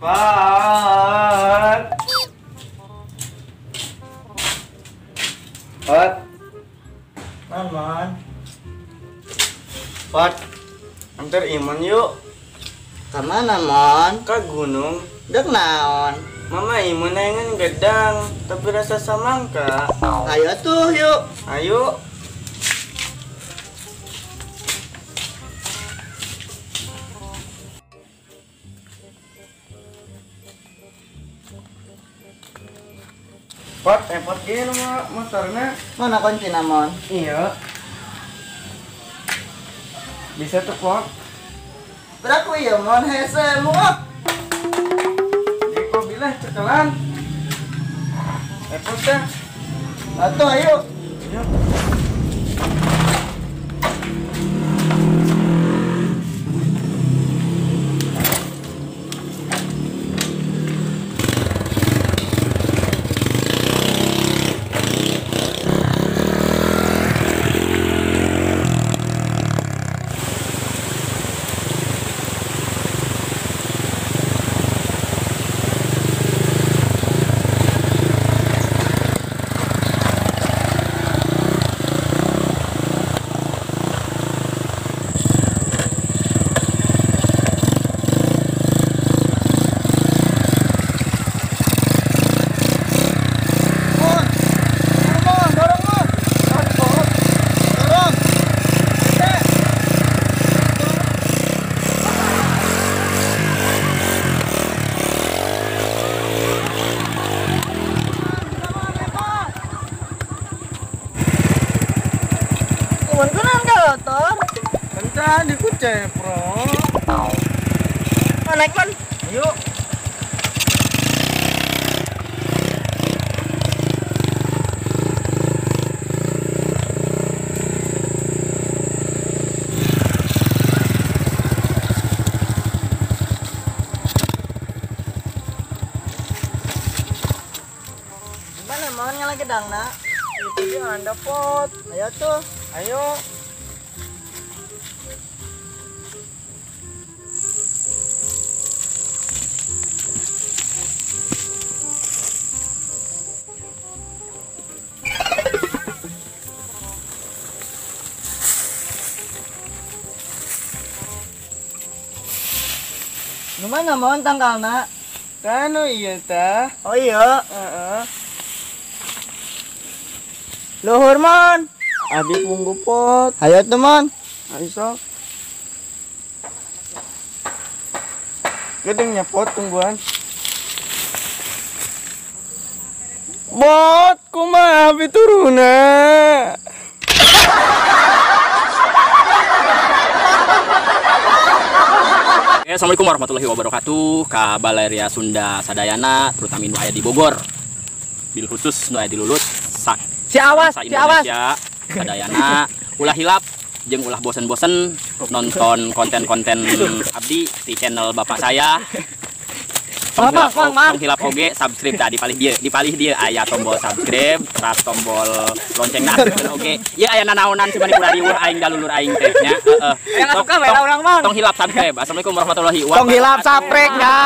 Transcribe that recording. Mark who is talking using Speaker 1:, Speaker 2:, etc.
Speaker 1: Pat. Pat.
Speaker 2: Man.
Speaker 1: Pat. Antar Iman yuk.
Speaker 2: Kemana, Mon?
Speaker 1: Ke gunung.
Speaker 2: Dek naon?
Speaker 1: Mama Iman ingin gedang, tapi rasa samangka.
Speaker 2: Ayo tuh yuk.
Speaker 1: Ayo. Pot, repot gini motornya.
Speaker 2: Mana kunci namon?
Speaker 1: Iya. Bisa tuh, Pot.
Speaker 2: Berapa ya, Mon? Hese, muak.
Speaker 1: Jadi kok bilah cekelan. Repot dah.
Speaker 2: Atuh, ayo.
Speaker 1: Ayo. Tadi ku ceprot.
Speaker 2: Naik, Man.
Speaker 1: Yuk.
Speaker 2: Gimana, Mon? Ngalah gedang, nak?
Speaker 1: Itu dia anda pot.
Speaker 2: Ayo tuh.
Speaker 1: Ayo.
Speaker 2: Gimana Mon tangkalna?
Speaker 1: Tanu iya tah.
Speaker 2: Oh iya.
Speaker 1: Heeh.
Speaker 2: Luhur Mon.
Speaker 1: Abi punggu pot.
Speaker 2: Ayo tuh Mon.
Speaker 1: Ayo sok. Gedengnya pot tungguan. Bot kumaha abi turuna.
Speaker 3: Assalamualaikum warahmatullahi wabarakatuh. Ka Baleria Sunda Sadayana, terutama nu aya di Bogor. Bil khusus nu aya di Lulut, sa
Speaker 4: si awas, si awas.
Speaker 3: Sadayana ulah hilap jeung ulah bosen-bosen nonton konten-konten abdi di channel bapak saya. Tong hilap oge subscribe tadi dipalih dia aya tombol subscribe, teras tombol loncengna aktifkeun oge. Ieu aya nanaonan si mani riweuh aing dalulur aing teh nya. Heeh.
Speaker 4: Tong hilap
Speaker 3: subscribe. Assalamualaikum warahmatullahi wabarakatuh.
Speaker 4: Tong hilap subscribe nya.